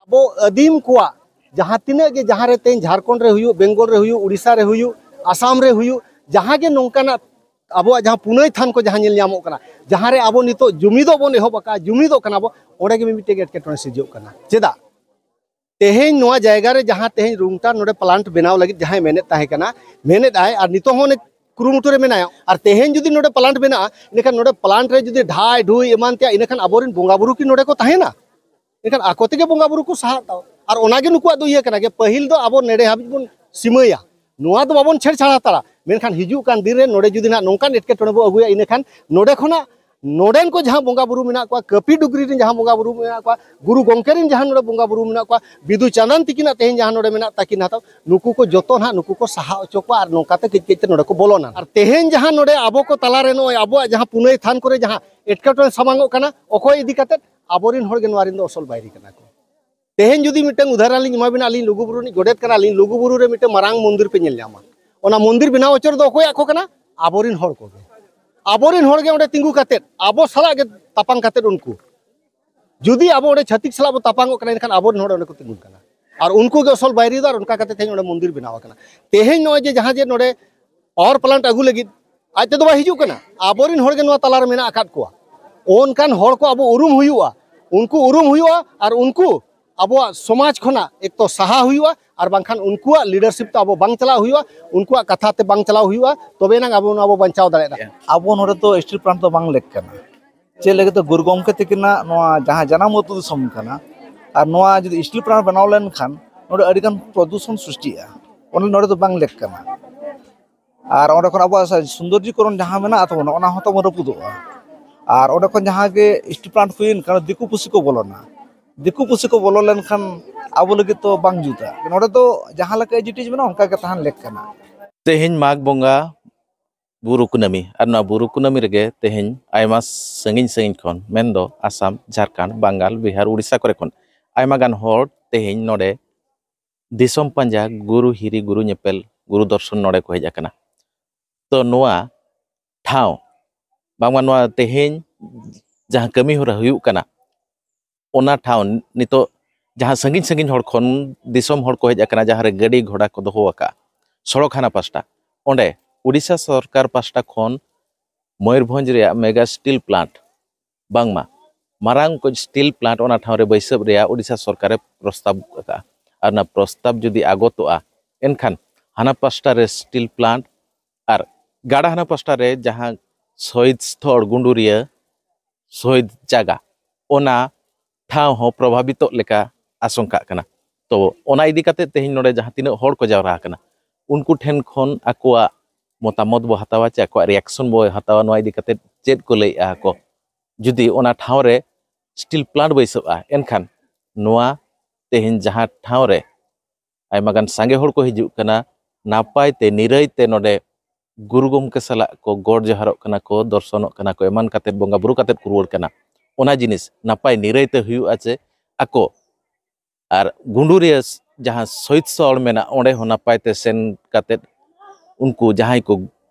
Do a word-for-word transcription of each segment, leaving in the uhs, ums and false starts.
ᱟᱵᱚ ᱟᱹᱫᱤᱢ ᱠᱚᱣᱟᱜ ᱡᱟᱦᱟᱸ ᱛᱤᱱᱟᱹᱜ ᱜᱮ, ᱡᱟᱦᱟᱸ ᱨᱮ ᱛᱮᱦᱮᱧ ᱡᱷᱟᱲᱠᱷᱚᱸᱰ ᱨᱮ ᱦᱩᱭᱩᱜ, ᱵᱮᱝᱜᱚᱞ ᱨᱮ ᱦᱩᱭᱩᱜ, ᱩᱲᱤᱥᱥᱟ ᱨᱮ ᱦᱩᱭᱩᱜ, ᱟᱥᱟᱢ ᱨᱮ ᱦᱩᱭᱩᱜ, ᱡᱟᱦᱟᱸ ᱜᱮ ᱱᱚᱝᱠᱟᱱᱟᱜ ᱟᱵᱚᱣᱟᱜ ᱡᱟᱦᱟᱸ ᱯᱩᱱᱟᱹᱭ ᱛᱷᱟᱱ ᱠᱚ ᱡᱟᱦᱟᱸ ᱧᱮᱞ ᱧᱟᱢᱚᱜ ᱠᱟᱱᱟ, ᱡᱟᱦᱟᱸ ᱨᱮ ᱟᱵᱚ ᱱᱤᱛᱚᱜ ᱡᱩᱢᱤᱫᱚᱜ ᱵᱚᱱ ᱮᱦᱚᱵ ᱟᱠᱟᱫᱼᱟ, ᱡᱩᱢᱤᱫᱚᱜ ᱠᱟᱱᱟ ᱵᱚ, ᱚᱸᱰᱮ ᱜᱮ ᱢᱤᱫᱴᱮᱱ ᱮᱴᱠᱮᱴᱚᱬᱮ ᱥᱤᱨᱡᱟᱹᱜ ᱠᱟᱱᱟ᱾ ᱪᱮᱫᱟᱜ? ᱛᱮᱦᱮᱧ ᱱᱚᱣᱟ ᱡᱟᱭᱜᱟ ᱨᱮ ᱡᱟᱦᱟᱸ ᱛᱮᱦᱮᱧ ᱨᱩᱝᱴᱟᱨ ᱱᱚᱰᱮ ᱯᱞᱟᱱᱴ ᱵᱮᱱᱟᱣ ᱞᱟᱹᱜᱤᱫ ᱡᱟᱦᱟᱸᱭ ᱢᱮᱱᱮᱫ ᱛᱟᱦᱮᱸ ᱠᱟᱱᱟ, ᱢᱮᱱᱮᱫ ᱟᱭ, ᱟᱨ ᱱᱤᱛᱚᱜ ᱦᱚᱸ ᱚᱱᱮ ᱠᱩᱨᱩᱢᱩᱴᱩ ᱨᱮ ᱢᱮᱱᱟᱭᱟ᱾ ᱟᱨ ᱛᱮᱦᱮᱧ ᱡᱩᱫᱤ ᱱᱚᱰᱮ ᱯᱞᱟᱱᱴ ᱵᱮᱱᱟᱜᱼᱟ, ᱤᱱᱟᱹᱠᱷᱟᱱ ᱱᱚᱰᱮ ᱯᱞᱟᱱᱴ ᱨᱮ ᱡᱩᱫᱤ ᱰᱷᱟᱭ ᱰᱷᱩᱭ ᱮᱢᱟᱱ ᱛᱮᱭᱟᱜ, ᱤᱱᱟᱹᱠᱷᱟᱱ ᱟᱵᱚᱨᱮᱱ ᱵᱚᱸᱜᱟ ᱵᱩᱨᱩ ᱠᱤ ᱱᱚᱰᱮ ᱠᱚ ᱛᱟᱦᱮᱱᱟ? ᱮᱱᱠᱷᱟᱱ ᱟᱠᱚ ᱛᱮᱜᱮ ᱵᱚᱸᱜᱟ ᱵᱩᱨᱩ ᱠᱚ ᱥᱟᱦᱟᱜ ᱛᱟᱵᱚ᱾ ᱟᱨ ᱚᱱᱟᱜᱮ ᱱᱩᱠᱩᱣᱟᱜ ᱫᱚ ᱤᱭᱟᱹ ᱠᱟᱱᱟ, ᱡᱮ ᱯᱟᱹᱦᱤᱞ ᱫᱚ ᱟᱵᱚ ᱱᱮᱰᱮ ᱦᱟᱹᱵᱤᱡ ᱵᱚᱱ ᱥᱤᱢᱟᱹᱭᱟ, ᱱᱚᱣᱟ ᱫᱚ ᱵᱟᱵᱚᱱ ᱪᱷᱮᱲᱪᱷᱟᱲ ᱦᱟᱛᱟᱲᱟ᱾ ᱢᱮᱱᱠᱷᱟᱱ ᱦᱤᱡᱩᱜ ᱠᱟᱱ ᱫᱤᱱ ᱨᱮ ᱱᱚᱰᱮ ᱡᱩᱫᱤ ᱱᱟᱜ ᱱᱚᱝᱠᱟᱱ ᱮᱴᱠᱮᱴᱚᱬᱮ ᱵᱚ ᱟᱹᱜᱩᱭᱟ, ᱤᱱᱟᱹᱠᱷᱟᱱ ᱱᱚᱰᱮ ᱠᱷᱚᱱᱟᱜ ᱱᱚᱰᱮᱱ ᱠᱚ ᱡᱟᱦᱟᱸ ᱵᱚᱸᱜᱟ ᱵᱩᱨᱩ ᱢᱮᱱᱟᱜ ᱠᱚᱣᱟ, ᱠᱟᱹᱯᱤ ᱰᱩᱜᱽᱨᱤ ᱨᱮᱱ ᱡᱟᱦᱟᱸ ᱵᱚᱸᱜᱟ ᱵᱩᱨᱩ ᱢᱮᱱᱟᱜ ᱠᱚᱣᱟ, ᱜᱩᱨᱩ ᱜᱚᱢᱠᱮ ᱨᱮᱱ ᱡᱟᱦᱟᱸ ᱱᱚᱰᱮ ᱵᱚᱸᱜᱟ ᱵᱩᱨᱩ ᱢᱮᱱᱟᱜ ᱠᱚᱣᱟ, ᱵᱤᱫᱩ ᱪᱟᱸᱫᱟᱱ ᱛᱤᱠᱤᱱᱟᱜ ᱛᱮᱦᱮᱧ ᱡᱟᱦᱟᱸ ᱱᱚᱰᱮ ᱢᱮᱱᱟᱜ ᱛᱟᱹᱠᱤᱱ ᱦᱟᱛᱟᱣ, ᱱᱩᱠᱩ ᱠᱚ ᱡᱚᱛᱚ ᱱᱟᱦᱟᱜ ᱱᱩᱠᱩ ᱠᱚ ᱥᱟᱦᱟ ᱦᱚᱪᱚ ᱠᱚᱣᱟ ᱟᱨ ᱱᱚᱝᱠᱟᱛᱮ ᱠᱟᱹᱡ ᱠᱟᱹᱡ ᱛᱮ ᱱᱚᱰᱮ ᱠᱚ ᱵᱚᱞᱚᱱᱟ᱾ ᱟᱨ ᱛᱮᱦᱮᱧ ᱡᱟᱦᱟᱸ ᱱᱚᱰᱮ ᱟᱵᱚ ᱠᱚ ᱛᱟᱞᱟᱨᱮ ᱱᱚᱜᱼᱚᱭ ᱟᱵᱚᱣᱟᱜ ᱡᱟᱦᱟᱸ ᱯᱩᱱᱟᱹᱭ ᱛᱷᱟᱱ ᱠᱚᱨᱮ ᱡᱟᱦᱟᱸ ᱮᱴᱠᱮᱴᱚᱬᱮ ᱥᱟᱢᱟᱝᱚᱜ ᱠᱟᱱᱟ, ᱚᱠᱚᱭ ᱤᱫᱤ ᱠᱟᱛᱮ? ᱟᱵᱚᱨᱮᱱ ᱦᱚᱲ ᱜᱮ ᱱᱚᱣᱟ ᱨᱮᱱ ᱫᱚ ᱟᱥᱚᱞ ᱵᱟᱭᱨᱤ ᱠᱟᱱᱟ ᱠᱚ᱾ ᱛᱮᱦᱮᱧ ᱡᱩᱫᱤ ᱢᱤᱫᱴᱟᱝ ᱩᱫᱟᱦᱚᱨᱚᱱ ᱞᱤᱧ ᱮᱢᱟ ᱵᱤᱱᱟ, ᱟᱹᱞᱤᱧ ᱞᱩᱜᱩᱵᱩᱨᱩ ᱨᱤᱱᱤᱡ ᱜᱚᱰᱮᱛ ᱠᱟᱱᱟᱞᱤᱧ, ᱞᱩᱜᱩᱵᱩᱨᱩ ᱨᱮ ᱢᱤᱫᱴᱟᱝ ᱢᱟᱨᱟᱝ ᱢᱚᱱᱫᱤᱨ ᱯᱮ ᱧᱮᱞ ᱧᱟᱢᱟ᱾ ᱚᱱᱟ ᱢᱚᱱᱫᱤᱨ ᱵᱮᱱᱟᱣ ᱦᱚᱪᱚ ᱨᱮᱫᱚ ᱚᱠᱚᱭᱟᱜ ᱠᱚ ᱠᱟᱱᱟ? ᱟᱵᱚᱨᱮᱱ ᱦᱚᱲ ᱠᱚᱜᱮ᱾ ᱟᱵᱚᱨᱮᱱ ᱦᱚᱲ ᱜᱮ ᱚᱸᱰᱮ ᱛᱤᱸᱜᱩ ᱠᱟᱛᱮᱫ, ᱟᱵᱚ ᱥᱟᱞᱟᱜ ᱜᱮ ᱛᱟᱯᱟᱢ ᱠᱟᱛᱮᱫ ᱩᱱᱠᱩ, ᱡᱩᱫᱤ ᱟᱵᱚ ᱚᱸᱰᱮ ᱪᱷᱟᱹᱛᱤᱠ ᱥᱟᱞᱟᱜ ᱵᱚ ᱛᱟᱯᱟᱢᱚᱜ ᱠᱟᱱᱟ, ᱮᱱᱠᱷᱟᱱ ᱟᱵᱚᱨᱮᱱ ᱦᱚᱲ ᱚᱸᱰᱮ ᱠᱚ ᱛᱤᱸᱜᱩᱱ ᱠᱟᱱᱟ᱾ ᱟᱨ ᱩᱱᱠᱩ ᱜᱮ ᱟᱥᱚᱞ ᱵᱟᱭᱨᱤ ᱫᱚ, ᱟᱨ ᱚᱱᱠᱟ ᱠᱟᱛᱮ ᱛᱮᱦᱮᱧ ᱚᱸᱰᱮ ᱢᱚᱱᱫᱤᱨ ᱵᱮᱱᱟᱣ ᱟᱠᱟᱱᱟ᱾ ᱛᱮᱦᱮᱧ ᱱᱚᱜᱼᱚᱭ ᱡᱮ ᱡᱟᱦᱟᱸ ᱡᱮ ᱱᱚᱰᱮ ᱯᱟᱣᱟᱨ ᱯᱞᱟᱱᱴ ᱟᱹᱜᱩ ᱞᱟᱹᱜᱤᱫ ᱟᱡ ᱛᱮᱫᱚ ᱵᱟᱭ ᱦᱤᱡᱩᱜ ᱠᱟᱱᱟ, ᱟᱵᱚᱨᱮᱱ ᱦᱚᱲ ᱜᱮ ᱱᱚᱣᱟ ᱛᱟᱞᱟᱨᱮ ᱢᱮᱱᱟᱜ ᱟᱠᱟᱫ ᱠᱚᱣᱟ᱾ ᱚᱱᱠᱟᱱ ᱦᱚᱲ ᱠᱚ ᱟᱵᱚ ᱩᱨᱩᱢ ᱦᱩᱭᱩᱜᱼᱟ, ᱩᱱᱠᱩ ᱩᱨᱩᱢ ᱦᱩᱭᱩᱜᱼᱟ, ᱟᱨ ᱩᱱᱠᱩ ᱟᱵᱚᱣᱟᱜ ᱥᱚᱢᱟᱡᱽ ᱠᱷᱚᱱᱟᱜ ᱮᱠᱛᱚ ᱥᱟᱦᱟ ᱦᱩᱭᱩᱜᱼᱟ, ᱟᱨ ᱵᱟᱝᱠᱷᱟᱱ ᱩᱱᱠᱩᱣᱟᱜ ᱞᱤᱰᱟᱨᱥᱤᱯ ᱛᱮ ᱟᱵᱚ ᱵᱟᱝ ᱪᱟᱞᱟᱣ ᱦᱩᱭᱩᱜᱼᱟ, ᱩᱱᱠᱩᱣᱟᱜ ᱠᱟᱛᱷᱟ ᱛᱮ ᱵᱟᱝ ᱪᱟᱞᱟᱣ ᱦᱩᱭᱩᱜᱼᱟ, ᱛᱚᱵᱮ ᱮᱱᱟᱝ ᱟᱵᱚ ᱱᱚᱣᱟ ᱵᱚ ᱵᱟᱧᱪᱟᱣ ᱫᱟᱲᱮᱭᱟᱜᱼᱟ᱾ ᱟᱵᱚ ᱱᱚᱰᱮ ᱫᱚ ᱥᱴᱤᱞ ᱯᱞᱟᱱᱴ ᱫᱚ ᱵᱟᱝ ᱞᱮᱠ ᱠᱟᱱᱟ᱾ ᱪᱮᱫ ᱞᱟᱹᱜᱤᱫ ᱛᱮ? ᱜᱩᱨᱩ ᱜᱚᱢᱠᱮ ᱛᱟᱹᱠᱤᱱᱟᱜ ᱱᱚᱣᱟ ᱡᱟᱦᱟᱸ ᱡᱟᱱᱟᱢ ᱟᱹᱛᱩ ᱫᱤᱥᱚᱢ ᱠᱟᱱᱟ, ᱟᱨ ᱱᱚᱣᱟ ᱡᱩᱫᱤ ᱥᱴᱤᱞ ᱯᱞᱟᱱᱴ ᱵᱮᱱᱟᱣ ᱞᱮᱱᱠᱷᱟᱱ ᱱᱚᱰᱮ ᱟᱹᱰᱤᱜᱟᱱ ᱯᱨᱚᱫᱩᱥᱚᱱ ᱥᱨᱤᱥᱴᱤᱜᱼᱟ, ᱚᱱᱟ ᱱᱚᱰᱮ ᱫᱚ ᱵᱟᱝ ᱞᱮᱠ ᱠᱟᱱᱟ᱾ ᱟᱨ ᱚᱸᱰᱮ ᱠᱷᱚᱱ ᱟᱵᱚᱣᱟᱜ ᱥᱟ-, ᱥᱩᱱᱫᱚᱨᱡᱤᱠᱚᱨᱚᱱ ᱡᱟᱦᱟᱸ ᱢᱮᱱᱟᱜ ᱛᱟᱵᱚᱱᱟ, ᱚᱱᱟ ᱦᱚᱸ ᱛᱟᱵᱚᱱ ᱨᱟᱹᱯᱩᱫᱚᱜᱼᱟ᱾ ᱟᱨ ᱚᱸᱰᱮ ᱠᱷᱚᱱ ᱡᱟᱦᱟᱸ ᱜᱮ ᱥᱴᱤᱞ ᱯᱞᱟᱱᱴ ᱦᱩᱭᱮᱱ ᱠᱷᱟᱱ, ᱫᱤᱠᱩ ᱯᱩᱥᱤ ᱠᱚ ᱵᱚᱞᱚᱱᱟ᱾ ᱫᱤᱠᱩ ᱯᱩᱥᱤ ᱠᱚ ᱵᱚᱞᱚ ᱞᱮᱱᱠᱷᱟᱱ ᱟᱵᱚ ᱞᱟᱹᱜᱤᱫ ᱫᱚ ᱵᱟᱝ ᱡᱩᱛᱟ᱾ ᱱᱚᱰᱮ ᱫᱚ ᱡᱟᱦᱟᱸ ᱞᱮᱠᱟ ᱮᱡᱤᱴᱤᱡᱽ ᱢᱮᱱᱟᱜᱼᱟ, ᱚᱱᱠᱟ ᱜᱮ ᱛᱟᱦᱮᱱ ᱞᱮᱠ ᱠᱟᱱᱟ᱾ ᱛᱮᱦᱮᱧ ᱢᱟᱜᱽ ᱵᱚᱸᱜᱟ ᱵᱩᱨᱩ ᱠᱩᱱᱟᱹᱢᱤ, ᱟᱨ ᱱᱚᱣᱟ ᱵᱩᱨᱩ ᱠᱩᱱᱟᱹᱢᱤ ᱨᱮᱜᱮ ᱛᱮᱦᱮᱧ ᱟᱭᱢᱟ ᱥᱟᱺᱜᱤᱧ ᱥᱟᱺᱜᱤᱧ ᱠᱷᱚᱱ, ᱢᱮᱱᱫᱚ ᱟᱥᱟᱢ, ᱡᱷᱟᱲᱠᱷᱚᱸᱰ, ᱵᱟᱝᱜᱟᱞ, ᱵᱤᱦᱟᱨ, ᱩᱲᱤᱥᱥᱟ ᱠᱚᱨᱮ ᱠᱷᱚᱱ ᱟᱭᱢᱟ ᱜᱟᱱ ᱦᱚᱲ ᱛᱮᱦᱮᱧ ᱱᱚᱰᱮ ᱫᱤᱥᱚᱢ ᱯᱟᱸᱡᱟ, ᱜᱩᱨᱩ ᱦᱤᱨᱤ, ᱜᱩᱨᱩ ᱧᱮᱯᱮᱞ, ᱜᱩᱨᱩ ᱫᱚᱨᱥᱚᱱ ᱱᱚᱰᱮ ᱠᱚ ᱦᱮᱡ ᱟᱠᱟᱱᱟ᱾ ᱛᱚ, ᱱᱚᱣᱟ ᱴᱷᱟᱶ, ᱵᱟᱝᱢᱟ ᱱᱚᱣᱟ ᱛᱮᱦᱮᱧ ᱡᱟᱦᱟᱸ ᱠᱟᱹᱢᱤ ᱦᱚᱨᱟ ᱦᱩᱭᱩᱜ ᱠᱟᱱᱟ, ᱚᱱᱟ ᱴᱷᱟᱶ ᱱᱤᱛᱚᱜ ᱡᱟᱦᱟᱸ ᱥᱟᱺᱜᱤᱧ ᱥᱟᱺᱜᱤᱧ ᱦᱚᱲ ᱠᱷᱚᱱ ᱫᱤᱥᱚᱢ ᱦᱚᱲ ᱠᱚ ᱦᱮᱡ ᱟᱠᱟᱱᱟ, ᱡᱟᱦᱟᱸ ᱨᱮ ᱜᱟᱹᱰᱤ ᱜᱷᱚᱲᱟ ᱠᱚ ᱫᱚᱦᱚ ᱟᱠᱟᱫᱼᱟ ᱥᱚᱲᱚᱠ ᱦᱟᱱᱟ ᱯᱟᱥᱴᱟ, ᱚᱸᱰᱮ ᱩᱰᱤᱥᱟ ᱥᱚᱨᱠᱟᱨ ᱯᱟᱥᱴᱟ ᱠᱷᱚᱱ ᱢᱚᱭᱩᱨᱵᱷᱚᱸᱡᱽ ᱨᱮᱭᱟᱜ ᱢᱮᱜᱟ ᱥᱴᱤᱞ ᱯᱞᱟᱱᱴ, ᱵᱟᱝᱢᱟ ᱢᱟᱨᱟᱝ ᱠᱚᱡ ᱥᱴᱤᱞ ᱯᱞᱟᱱᱴ ᱚᱱᱟ ᱴᱷᱟᱶ ᱨᱮ ᱵᱟᱹᱭᱥᱟᱹᱣ ᱨᱮᱭᱟᱜ ᱩᱰᱤᱥᱟ ᱥᱚᱨᱠᱟᱨᱮ ᱯᱨᱚᱥᱛᱟᱵ ᱟᱠᱟᱫᱼᱟ᱾ ᱟᱨ ᱚᱱᱟ ᱯᱨᱚᱥᱛᱟᱵ ᱡᱩᱫᱤ ᱟᱜᱚᱛᱚᱜᱼᱟ, ᱮᱱᱠᱷᱟᱱ ᱦᱟᱱᱟ ᱯᱟᱥᱴᱟ ᱨᱮ ᱥᱴᱤᱞ ᱯᱞᱟᱱᱴ ᱟᱨ ᱜᱟᱰᱟ ᱦᱟᱱᱟ ᱯᱟᱥᱴᱟ ᱨᱮ ᱡᱟᱦᱟᱸ ᱥᱚᱦᱤᱫ ᱥᱛᱷᱚᱞ ᱜᱩᱸᱰᱩᱨᱤᱭᱟᱹ ᱥᱚᱦᱤᱫ ᱡᱟᱭᱜᱟ, ᱚᱱᱟ ᱴᱷᱟᱶ ᱦᱚᱸ ᱯᱨᱚᱵᱷᱟᱵᱤᱛᱚᱜ ᱞᱮᱠᱟ ᱟᱥᱚᱝᱠᱟᱜ ᱠᱟᱱᱟ᱾ ᱛᱚ, ᱚᱱᱟ ᱤᱫᱤ ᱠᱟᱛᱮ ᱛᱮᱦᱮᱧ ᱱᱚᱰᱮ ᱡᱟᱦᱟᱸ ᱛᱤᱱᱟᱹᱜ ᱦᱚᱲ ᱠᱚ ᱡᱟᱣᱨᱟ ᱟᱠᱟᱱᱟ, ᱩᱱᱠᱩ ᱴᱷᱮᱱ ᱠᱷᱚᱱ ᱟᱠᱚᱣᱟᱜ ᱢᱚᱛᱟᱢᱚᱛ ᱵᱚ ᱦᱟᱛᱟᱣᱟ ᱪᱮ ᱟᱠᱚᱣᱟᱜ ᱨᱤᱭᱟᱠᱥᱚᱱ ᱵᱚ ᱦᱟᱛᱟᱣᱟ, ᱱᱚᱣᱟ ᱤᱫᱤ ᱠᱟᱛᱮ ᱪᱮᱫ ᱠᱚ ᱞᱟᱹᱭᱮᱜᱼᱟ ᱠᱚ᱾ ᱡᱩᱫᱤ ᱚᱱᱟ ᱴᱷᱟᱶ ᱨᱮ ᱥᱴᱤᱞ ᱯᱞᱟᱱᱴ ᱵᱟᱹᱭᱥᱟᱹᱜᱼᱟ, ᱮᱱᱠᱷᱟᱱ ᱱᱚᱣᱟ ᱛᱮᱦᱮᱧ ᱡᱟᱦᱟᱸ ᱴᱷᱟᱶ ᱨᱮ ᱟᱭᱢᱟ ᱜᱟᱱ ᱥᱟᱸᱜᱮ ᱦᱚᱲ ᱠᱚ ᱦᱤᱡᱩᱜ ᱠᱟᱱᱟ, ᱱᱟᱯᱟᱭ ᱛᱮ ᱱᱤᱨᱟᱹᱭ ᱛᱮ ᱱᱚᱰᱮ ᱜᱩᱨᱩ ᱜᱚᱢᱠᱮ ᱥᱟᱞᱟᱜ ᱠᱚ ᱜᱚᱰ ᱡᱚᱦᱟᱨᱚᱜ ᱠᱟᱱᱟ ᱠᱚ, ᱫᱚᱨᱥᱚᱱᱚᱜ ᱠᱟᱱᱟ ᱠᱚ, ᱮᱢᱟᱱ ᱠᱟᱛᱮᱫ ᱵᱚᱸᱜᱟ ᱵᱩᱨᱩ ᱠᱟᱛᱮᱫ ᱠᱚ ᱨᱩᱣᱟᱹᱲ ᱠᱟᱱᱟ᱾ ᱚᱱᱟ ᱡᱤᱱᱤᱥ ᱱᱟᱯᱟᱭ ᱱᱤᱨᱟᱹᱭ ᱛᱮ ᱦᱩᱭᱩᱜᱼᱟ ᱪᱮ ᱟᱠᱚ ᱟᱨ ᱜᱩᱸᱰᱩᱨᱤᱭᱟᱹ ᱡᱟᱦᱟᱸ ᱥᱚᱦᱤᱫ ᱥᱛᱷᱚᱞ ᱢᱮᱱᱟᱜ, ᱚᱸᱰᱮ ᱦᱚᱸ ᱱᱟᱯᱟᱭ ᱛᱮ ᱥᱮᱱ ᱠᱟᱛᱮᱫ ᱩᱱᱠᱩ ᱡᱟᱦᱟᱸᱭ ᱠᱚ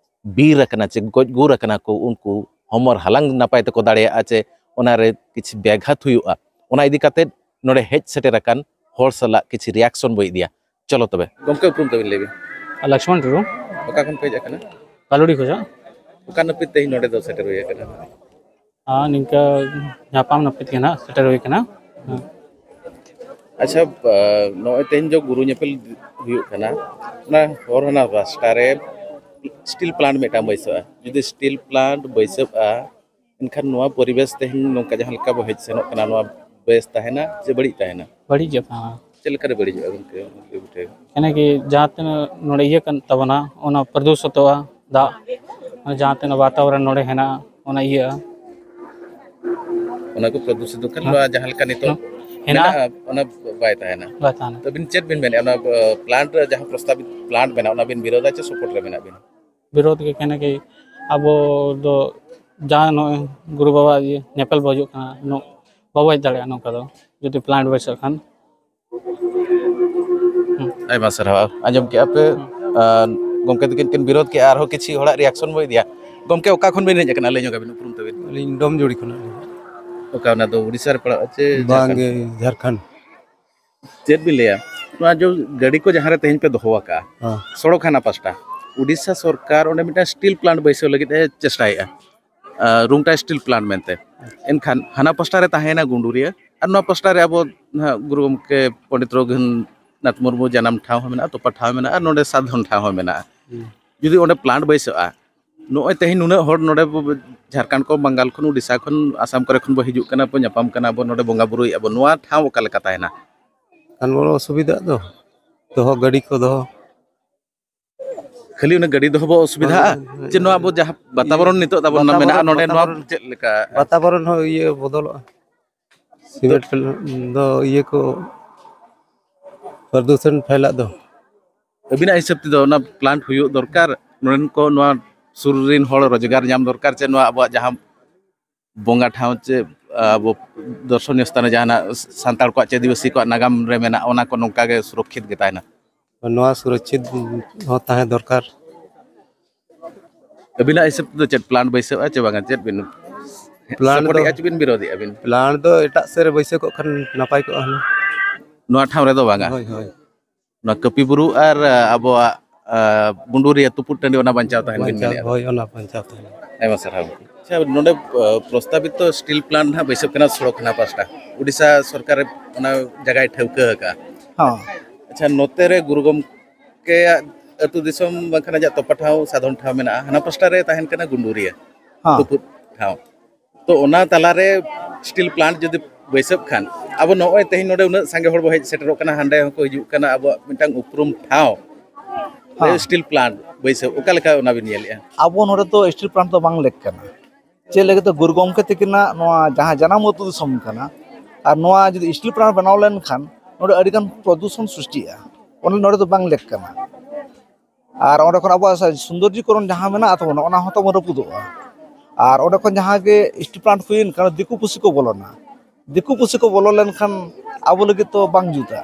ᱵᱤᱨ ᱟᱠᱟᱱᱟ ᱪᱮ ᱜᱚᱡ ᱜᱩᱨ ᱟᱠᱟᱱᱟ ᱠᱚ, ᱩᱱᱠᱩ ᱦᱚᱢᱚᱨ ᱦᱟᱞᱟᱝ ᱱᱟᱯᱟᱭ ᱛᱮᱠᱚ ᱫᱟᱲᱮᱭᱟᱜᱼᱟ ᱪᱮ ᱚᱱᱟᱨᱮ ᱠᱤᱪᱷᱩ ᱵᱮᱜᱷᱟᱛ ᱦᱩᱭᱩᱜᱼᱟ, ᱚᱱᱟ ᱤᱫᱤ ᱠᱟᱛᱮᱫ ᱱᱚᱰᱮ ᱦᱮᱡ ᱥᱮᱴᱮᱨ ᱟᱠᱟᱱ ᱦᱚᱲ ᱥᱟᱞᱟᱜ ᱠᱤᱪᱷᱩ ᱨᱤᱭᱟᱠᱥᱚᱱ ᱵᱚ ᱤᱫᱤᱭᱟ᱾ ᱪᱚᱞᱚ ᱛᱚᱵᱮ, ᱜᱚᱢᱠᱮ, ᱩᱯᱨᱩᱢ ᱛᱟᱵᱤᱱ ᱞᱟᱹᱭ ᱵᱤᱱ᱾ ᱞᱚᱠᱥᱢᱚᱱ ᱴᱩᱰᱩ᱾ ᱚᱠᱟ ᱠᱷᱚᱱ ᱯᱮ ᱦᱮᱡ ᱟᱠᱟᱱᱟ? ᱠᱟᱞᱩᱰᱤ ᱠᱷᱚᱱᱟᱜ᱾ ᱚᱠᱟ ᱱᱟᱹᱯᱤᱛ ᱛᱮᱦᱮᱧ ᱱᱚᱰᱮ ᱫᱚ ᱥᱮᱴᱮᱨ ᱦᱩᱭ ᱟᱠᱟᱱᱟ? ᱟᱨ ᱱᱤᱝᱠᱟᱹ ᱧᱟᱯᱟᱢ ᱱᱟᱹᱯᱤᱛ ᱜᱮ ᱱᱟᱦᱟᱜ ᱥᱮᱴᱮᱨ ᱦᱩᱭ ᱟᱠᱟᱱᱟ᱾ ᱟᱪᱪᱷᱟ, ᱱᱚᱜᱼᱚᱭ ᱛᱮᱦᱮᱧ ᱡᱚ ᱜᱩᱨᱩ ᱧᱮᱯᱮᱞ ᱦᱩᱭᱩᱜ ᱠᱟᱱᱟ, ᱚᱱᱟ ᱦᱚᱨ ᱦᱟᱱᱟ ᱯᱟᱥᱴᱟ ᱨᱮ ᱥᱴᱤᱞ ᱯᱞᱟᱱᱴ ᱢᱤᱫᱴᱟᱝ ᱵᱟᱹᱭᱥᱟᱹᱜᱼᱟ᱾ ᱡᱩᱫᱤ ᱥᱴᱤᱞ ᱯᱞᱟᱱᱴ ᱵᱟᱹᱭᱥᱟᱹᱜᱼᱟ, ᱮᱱᱠᱷᱟᱱ ᱱᱚᱣᱟ ᱯᱚᱨᱤᱵᱮᱥ ᱛᱮᱦᱮᱧ ᱱᱚᱝᱠᱟ ᱡᱟᱦᱟᱸ ᱞᱮᱠᱟ ᱵᱚ ᱦᱮᱡ ᱥᱮᱱᱚᱜ ᱠᱟᱱᱟ, ᱱᱚᱣᱟ ᱵᱮᱥ ᱛᱟᱦᱮᱱᱟ ᱥᱮ ᱵᱟᱹᱲᱤᱡ ᱛᱟᱦᱮᱱᱟ? ᱵᱟᱹᱲᱤᱡ ᱜᱮ ᱛᱟᱦᱮᱱᱟ᱾ ᱪᱮᱫ ᱞᱮᱠᱟᱨᱮ ᱵᱟᱹᱲᱤᱡᱚᱜᱼᱟ ᱜᱚᱢᱠᱮ? ᱠᱟᱱᱟ ᱠᱤ ᱡᱟᱦᱟᱸ ᱛᱤᱱᱟᱹᱜ ᱱᱚᱰᱮ ᱤᱭᱟᱹ ᱠᱟᱱ ᱛᱟᱵᱚᱱᱟ, ᱚᱱᱟ ᱯᱨᱚᱫᱩᱥᱤᱛᱚᱜᱼᱟ ᱫᱟᱜ, ᱡᱟᱦᱟᱸ ᱛᱤᱱᱟᱹᱜ ᱵᱟᱛᱟᱵᱚᱨᱚᱱ ᱱᱚᱰᱮ ᱦᱮᱱᱟᱜᱼᱟ, ᱚᱱᱟ ᱤᱭᱟᱹᱜᱼᱟ᱾ ᱚᱱᱟ ᱠᱚ ᱯᱨᱚᱫᱩᱥᱤᱛ ᱠᱷᱟᱱ ᱦᱮᱸ᱾ ᱱᱚᱣᱟ ᱡᱟᱦᱟᱸ ᱞᱮᱠᱟ ᱱᱤᱛᱚᱜ ᱦᱮᱱᱟᱜᱼᱟ᱾ ᱢᱮᱱᱟᱜᱼᱟ, ᱚᱱᱟ ᱵᱟᱭ ᱛᱟᱦᱮᱱᱟ᱾ ᱵᱟᱭ ᱛᱟᱦᱮᱱᱟ᱾ ᱛᱚ ᱟᱹᱵᱤᱱ ᱪᱮᱫ ᱵᱤᱱ ᱢᱮᱱᱮᱫᱼᱟ, ᱚᱱᱟ ᱯᱞᱟᱱᱴ ᱨᱮ ᱡᱟᱦᱟᱸ ᱯᱨᱚᱥᱛᱟᱵᱤᱛ ᱯᱞᱟᱱᱴ ᱢᱮᱱᱟᱜᱼᱟ, ᱚᱱᱟ ᱵᱤᱱ ᱵᱤᱨᱳᱫᱟ ᱪᱮ ᱥᱟᱯᱳᱨᱴ ᱨᱮ ᱢᱮᱱᱟᱜ ᱵᱤᱱᱟ? ᱵᱤᱨᱳᱫ ᱜᱮ ᱠᱟᱱᱟ ᱠᱤ ᱟᱵᱚ ᱫᱚ ᱡᱟᱦᱟᱸ ᱱᱚᱜᱼᱚᱭ ᱜᱩᱨᱩ ᱵᱟᱵᱟ ᱤᱭᱟᱹ ᱧᱮᱯᱮᱞ ᱵᱚ ᱦᱤᱡᱩᱜ ᱠᱟᱱᱟ, ᱱᱚ-, ᱵᱟᱵᱚ ᱦᱮᱡ ᱫᱟᱲᱮᱭᱟᱜᱼᱟ ᱱᱚᱝᱠᱟ ᱫᱚ, ᱡᱩᱫᱤ ᱯᱞᱟᱱᱴ ᱵᱟᱹᱭᱥᱟᱹᱜ ᱠᱷᱟᱱ᱾ ᱦᱩᱸ᱾ ᱟᱭᱢᱟ ᱥᱟᱨᱦᱟᱣ᱾ ᱟᱸᱡᱚᱢ ᱠᱮᱜᱼᱟ ᱯᱮ, ᱦᱩᱸ᱾ ᱟᱨ ᱜᱚᱢᱠᱮ ᱛᱟᱹᱠᱤᱱ ᱠᱤᱱ ᱵᱤᱨᱳᱫ ᱠᱮᱜᱼᱟ, ᱟᱨᱦᱚᱸ ᱠᱤᱪᱷᱩ ᱦᱚᱲᱟᱜ ᱨᱤᱭᱟᱠᱥᱚᱱ ᱵᱚ ᱤᱫᱤᱭᱟ᱾ ᱜᱚᱢᱠᱮ, ᱚᱠᱟ ᱠᱷᱚᱱ ᱵᱤᱱ ᱦᱮᱡ ᱟᱠᱟᱱᱟ? ᱞᱟᱹᱭ ᱧᱚᱜ ᱟᱵᱤᱱ ᱩᱯᱨᱩᱢ ᱛᱟᱵᱤᱱ᱾ ᱟᱹᱞᱤᱧ ᱰᱚᱢᱡᱩᱲᱤ ᱠᱷᱚᱱᱟᱜ ᱞᱤᱧ ᱦᱮᱡ ᱟᱠᱟᱱᱟ᱾ ᱚᱠᱟ ᱚᱱᱟ ᱫᱚ ᱩᱲᱤᱥᱥᱟ ᱨᱮ ᱯᱟᱲᱟᱜᱼᱟ ᱪᱮ ᱵᱟᱝ ᱡᱷᱟᱲᱠᱷᱚᱸᱰ? ᱜᱮ, ᱡᱷᱟᱲᱠᱷᱚᱸᱰ᱾ ᱪᱮᱫ ᱵᱤᱱ ᱞᱟᱹᱭᱟ, ᱱᱚᱣᱟ ᱡᱚ ᱜᱟᱹᱰᱤ ᱠᱚ ᱡᱟᱦᱟᱸ ᱨᱮ ᱛᱮᱦᱮᱧ ᱯᱮ ᱫᱚᱦᱚ ᱟᱠᱟᱫᱼᱟ, ᱦᱮᱸ᱾ ᱥᱚᱲᱚᱠ ᱦᱟᱱᱟ ᱯᱟᱥᱴᱟ, ᱩᱰᱤᱥᱟ ᱥᱚᱨᱠᱟᱨ ᱚᱸᱰᱮ ᱢᱤᱫᱴᱟᱝ ᱥᱴᱤᱞ ᱯᱞᱟᱱᱴ ᱵᱟᱹᱭᱥᱟᱹᱣ ᱞᱟᱹᱜᱤᱫ ᱮ ᱪᱮᱥᱴᱟᱭᱮᱫᱼᱟ, ᱟᱨ ᱨᱩᱝᱴᱟ ᱥᱴᱤᱞ ᱯᱞᱟᱱᱴ ᱢᱮᱱᱛᱮ᱾ ᱮᱱᱠᱷᱟᱱ ᱦᱟᱱᱟ ᱯᱟᱥᱴᱟ ᱨᱮ ᱛᱟᱦᱮᱸᱭᱮᱱᱟ ᱜᱩᱸᱰᱩᱨᱤᱭᱟᱹ, ᱟᱨ ᱱᱚᱣᱟ ᱯᱟᱥᱴᱟ ᱨᱮ ᱟᱵᱚ ᱱᱟᱦᱟᱜ ᱜᱩᱨᱩ ᱜᱚᱢᱠᱮ ᱯᱚᱱᱰᱤᱛ ᱨᱚᱜᱷᱩᱱᱟᱛᱷ ᱢᱩᱨᱢᱩ ᱡᱟᱱᱟᱢ ᱴᱷᱟᱶ ᱦᱚᱸ ᱢᱮᱱᱟᱜᱼᱟ, ᱛᱚᱯᱟ ᱴᱷᱟᱶ ᱢᱮᱱᱟᱜᱼᱟ, ᱟᱨ ᱱᱚᱰᱮ ᱥᱟᱫᱷᱚᱱ ᱴᱷᱟᱶ ᱦᱚᱸ ᱢᱮᱱᱟᱜᱼᱟ᱾ ᱦᱩᱸ᱾ ᱡᱩᱫᱤ ᱚᱸᱰᱮ ᱯᱞᱟᱱᱴ ᱵᱟᱹᱭᱥᱟᱹᱜᱼᱟ, ᱱᱚᱜᱼᱚᱭ ᱛᱮᱦᱮᱧ ᱱᱩᱱᱟᱹᱜ ᱦᱚᱲ ᱱᱚᱰᱮ ᱵᱚ-, ᱡᱷᱟᱨᱠᱷᱚᱸᱰ ᱠᱚ, ᱵᱟᱝᱜᱟᱞ ᱠᱷᱚᱱ, ᱩᱰᱤᱥᱟ ᱠᱷᱚᱱ, ᱟᱥᱟᱢ ᱠᱚᱨᱮ ᱠᱷᱚᱱ ᱵᱚ ᱦᱤᱡᱩᱜ ᱠᱟᱱᱟ, ᱵᱚ ᱧᱟᱯᱟᱢ ᱠᱟᱱᱟ, ᱵᱚ ᱱᱚᱰᱮ ᱵᱚᱸᱜᱟ ᱵᱩᱨᱩᱭᱮᱫᱼᱟ ᱵᱚ, ᱱᱚᱣᱟ ᱴᱷᱟᱶ ᱚᱠᱟ ᱞᱮᱠᱟ ᱛᱟᱦᱮᱱᱟ? ᱠᱷᱟᱱ ᱵᱚᱱ ᱚᱥᱩᱵᱤᱫᱷᱟᱜ ᱫᱚ, ᱫᱚᱦᱚ, ᱜᱟᱹᱰᱤ ᱠᱚ ᱫᱚᱦᱚ᱾ ᱠᱷᱟᱹᱞᱤ ᱚᱱᱟ ᱜᱟᱹᱰᱤ ᱫᱚᱦᱚ ᱵᱚ ᱚᱥᱩᱵᱤᱫᱷᱟᱜᱼᱟ? ᱦᱳᱭ, ᱦᱳᱭ, ᱪᱮ ᱱᱚᱣᱟ ᱦᱳᱭ᱾ ᱟᱵᱚ ᱡᱟᱦᱟᱸ ᱵᱟᱛᱟᱵᱚᱨᱚᱱ ᱱᱤᱛᱚᱜ ᱛᱟᱵᱚᱱ ᱵᱟᱛᱟᱵᱚᱨᱚᱱ, ᱢᱮᱱᱟᱜᱼᱟ, ᱱᱚᱰᱮ ᱱᱚᱣᱟ ᱵᱟᱛᱟᱵᱚᱨᱚᱱ, ᱪᱮᱫ ᱞᱮᱠᱟ? ᱵᱟᱛᱟᱵᱚᱨᱚᱱ ᱦᱚᱸ ᱤᱭᱟᱹ ᱵᱚᱫᱚᱞᱚᱜᱼᱟ᱾ ᱥᱤᱢᱮᱱᱴ ᱫᱚ ᱤᱭᱟᱹ ᱠᱚ ᱯᱨᱚᱫᱩᱥᱚᱱ ᱯᱷᱮᱞᱟᱜ ᱫᱚ᱾ ᱟᱹᱵᱤᱱᱟᱜ ᱦᱤᱥᱟᱹᱵ ᱛᱮᱫᱚ ᱚᱱᱟ ᱯᱞᱟᱱᱴ ᱦᱩᱭᱩᱜ ᱫᱚᱨᱠᱟᱨ, ᱱᱚᱰᱮᱱ ᱠᱚ ᱱᱚᱣᱟ ᱥᱩᱨ ᱨᱮᱱ ᱦᱚᱲ ᱨᱳᱡᱽᱜᱟᱨ ᱧᱟᱢ ᱫᱚᱨᱠᱟᱨ, ᱪᱮ ᱱᱚᱣᱟ ᱟᱵᱚᱣᱟᱜ ᱡᱟᱦᱟᱸ ᱵᱚᱸᱜᱟ ᱴᱷᱟᱶ ᱪᱮ ᱟᱵᱚ ᱫᱚᱨᱥᱚᱱᱤᱭᱚ ᱥᱛᱷᱟᱱ ᱨᱮ ᱡᱟᱦᱟᱱᱟᱜ ᱥᱟᱱᱛᱟᱲ ᱠᱚᱣᱟᱜ ᱪᱮ ᱟᱹᱫᱤᱵᱟᱹᱥᱤ ᱠᱚᱣᱟᱜ ᱱᱟᱜᱟᱢ ᱨᱮ ᱢᱮᱱᱟᱜᱼᱟ, ᱚᱱᱟ ᱠᱚ ᱱᱚᱝᱠᱟ ᱜᱮ ᱥᱩᱨᱚᱠᱷᱤᱛ ᱜᱮ ᱛᱟᱦᱮᱱᱟ? ᱱᱚᱣᱟ ᱥᱩᱨᱚᱠᱷᱤᱛ ᱦᱚᱸ ᱛᱟᱦᱮᱸ ᱫᱚᱨᱠᱟᱨ᱾ ᱟᱹᱵᱤᱱᱟᱜ ᱦᱤᱥᱟᱹᱵ ᱛᱮᱫᱚ ᱪᱮᱫ ᱯᱞᱟᱱᱴ ᱵᱟᱹᱭᱥᱟᱹᱜᱼᱟ ᱪᱮ ᱵᱟᱝᱟ? ᱪᱮᱫ ᱵᱤᱱ ᱯᱞᱟᱱᱴ ᱫᱚ ᱥᱟᱯᱳᱨᱴᱮᱜᱼᱟ ᱪᱮ ᱵᱤᱱ ᱵᱤᱨᱳᱫᱮᱜᱼᱟ ᱵᱤᱱ? ᱯᱞᱟᱱᱴ ᱫᱚ ᱮᱴᱟᱜ ᱥᱮᱫ ᱨᱮ ᱵᱟᱹᱭᱥᱟᱹᱣ ᱠᱚᱜ ᱠᱷᱟᱱ ᱱᱟᱯᱟᱭ ᱠᱚᱜᱼᱟ ᱦᱩᱱᱟᱹᱝ᱾ ᱱᱚᱣᱟ ᱴᱷᱟᱶ ᱨᱮᱫᱚ ᱵᱟᱝᱟ? ᱦᱳᱭ, ᱦᱳᱭ᱾ ᱱᱚᱣᱟ ᱠᱟᱹᱯᱤ ᱵᱩᱨᱩ ᱟᱨ, ᱟ, ᱟᱵᱚᱣᱟᱜ, ᱟ, ᱵᱩᱸᱰᱩᱨᱤᱭᱟᱹ ᱛᱩᱯᱩᱫ ᱴᱟᱺᱰᱤ, ᱚᱱᱟ ᱵᱟᱧᱪᱟᱣ ᱛᱟᱦᱮᱱ ᱵᱤᱱ ᱵᱟᱧᱪᱟᱣ, ᱢᱮᱱᱮᱫᱼᱟ? ᱦᱳᱭ, ᱚᱱᱟ ᱵᱟᱧᱪᱟᱣ ᱛᱟᱦᱮᱱ᱾ ᱟᱭᱢᱟ ᱥᱟᱨᱦᱟᱣ᱾ ᱟᱪᱪᱷᱟ, ᱱᱚᱰᱮ, ᱟ, ᱯᱨᱚᱥᱛᱟᱵᱤᱛᱚ ᱥᱴᱤᱞ ᱯᱞᱟᱱᱴ ᱱᱟᱦᱟᱜ ᱵᱟᱹᱭᱥᱟᱹᱜ ᱠᱟᱱᱟ ᱥᱚᱲᱚᱠ ᱦᱟᱱᱟ ᱯᱟᱥᱴᱟ, ᱩᱰᱤᱥᱟ ᱥᱚᱨᱠᱟᱨ ᱚᱱᱟ ᱡᱟᱭᱜᱟᱭ ᱴᱷᱟᱹᱣᱠᱟᱹ ᱟᱠᱟᱫᱼᱟ᱾ ᱦᱚᱸ᱾ ᱟᱪᱪᱷᱟ, ᱱᱚᱛᱮ ᱨᱮ ᱜᱩᱨᱩ ᱜᱚᱢᱠᱮᱭᱟᱜ ᱟᱹᱛᱩ ᱫᱤᱥᱚᱢ ᱵᱟᱝᱠᱷᱟᱱ ᱟᱡᱟᱜ ᱛᱚᱯᱟ ᱴᱷᱟᱶ, ᱥᱟᱫᱷᱚᱱ ᱴᱷᱟᱶ ᱢᱮᱱᱟᱜᱼᱟ, ᱦᱟᱱᱟ ᱯᱟᱥᱴᱟ ᱨᱮ ᱛᱟᱦᱮᱱ ᱠᱟᱱᱟ ᱜᱩᱸᱰᱩᱨᱤᱭᱟᱹ, ᱦᱚᱸ᱾ ᱛᱩᱯᱩᱫ ᱴᱷᱟᱶ᱾ ᱛᱚ ᱚᱱᱟ ᱛᱟᱞᱟᱨᱮ ᱥᱴᱤᱞ ᱯᱞᱟᱱᱴ ᱡᱩᱫᱤ ᱵᱟᱹᱭᱥᱟᱹᱜ ᱠᱷᱟᱱ, ᱟᱵᱚ ᱱᱚᱜᱼᱚᱭ ᱛᱮᱦᱮᱧ ᱱᱚᱰᱮ ᱩᱱᱟᱹᱜ ᱥᱟᱸᱜᱮ ᱦᱚᱲ ᱵᱚ ᱦᱮᱡ ᱥᱮᱴᱮᱨᱚᱜ ᱠᱟᱱᱟ, ᱦᱟᱸᱰᱮ ᱦᱚᱸᱠᱚ ᱦᱤᱡᱩᱜ ᱠᱟᱱᱟ, ᱟᱵᱚᱣᱟᱜ ᱢᱤᱫᱴᱟᱝ ᱩᱯᱨᱩᱢ ᱴᱷᱟᱶ ᱨᱮ ᱦᱮᱸ᱾ ᱥᱴᱤᱞ ᱯᱞᱟᱱᱴ ᱵᱟᱹᱭᱥᱟᱹᱣ, ᱚᱠᱟ ᱞᱮᱠᱟ ᱚᱱᱟ ᱵᱤᱱ ᱧᱮᱞᱮᱜᱼᱟ? ᱟᱵᱚ ᱱᱚᱰᱮ ᱫᱚ ᱥᱴᱤᱞ ᱯᱞᱟᱱᱴ ᱫᱚ ᱵᱟᱝ ᱞᱮᱠ ᱠᱟᱱᱟ᱾ ᱪᱮᱫ ᱞᱟᱹᱜᱤᱫ ᱛᱮ? ᱜᱩᱨᱩ ᱜᱚᱢᱠᱮ ᱛᱤᱠᱤᱱᱟᱜ ᱱᱚᱣᱟ ᱡᱟᱦᱟᱸ ᱡᱟᱱᱟᱢ ᱟᱹᱛᱩ ᱫᱤᱥᱚᱢ ᱠᱟᱱᱟ, ᱟᱨ ᱱᱚᱣᱟ ᱡᱩᱫᱤ ᱥᱴᱤᱞ ᱯᱞᱟᱱᱴ ᱵᱮᱱᱟᱣ ᱞᱮᱱᱠᱷᱟᱱ ᱱᱚᱰᱮ ᱟᱹᱰᱤᱜᱟᱱ ᱯᱨᱚᱫᱩᱥᱚᱱ ᱥᱨᱤᱥᱴᱤᱜᱼᱟ, ᱚᱱᱟ ᱱᱚᱰᱮ ᱫᱚ ᱵᱟᱝ ᱞᱮᱠ ᱠᱟᱱᱟ᱾ ᱟᱨ ᱚᱸᱰᱮ ᱠᱷᱚᱱ ᱟᱵᱚᱣᱟᱜ ᱥᱟ-, ᱥᱩᱱᱫᱚᱨᱡᱤᱠᱚᱨᱚᱱ ᱡᱟᱦᱟᱸ ᱢᱮᱱᱟᱜ ᱛᱟᱵᱚᱱᱟ, ᱚᱱᱟ ᱦᱚᱸ ᱛᱟᱵᱚᱱ ᱨᱟᱹᱯᱩᱫᱚᱜᱼᱟ᱾ ᱟᱨ ᱚᱸᱰᱮ ᱠᱷᱚᱱ ᱡᱟᱦᱟᱸ ᱜᱮ ᱥᱴᱤᱞ ᱯᱞᱟᱱᱴ ᱦᱩᱭᱮᱱ ᱠᱷᱟᱱ, ᱫᱤᱠᱩ ᱯᱩᱥᱤ ᱠᱚ ᱵᱚᱞᱚᱱᱟ᱾ ᱫᱤᱠᱩ ᱯᱩᱥᱤ ᱠᱚ ᱵᱚᱞᱚ ᱞᱮᱱᱠᱷᱟᱱ ᱟᱵᱚ ᱞᱟᱹᱜᱤᱫ ᱫᱚ ᱵᱟᱝ ᱡᱩᱛᱟ᱾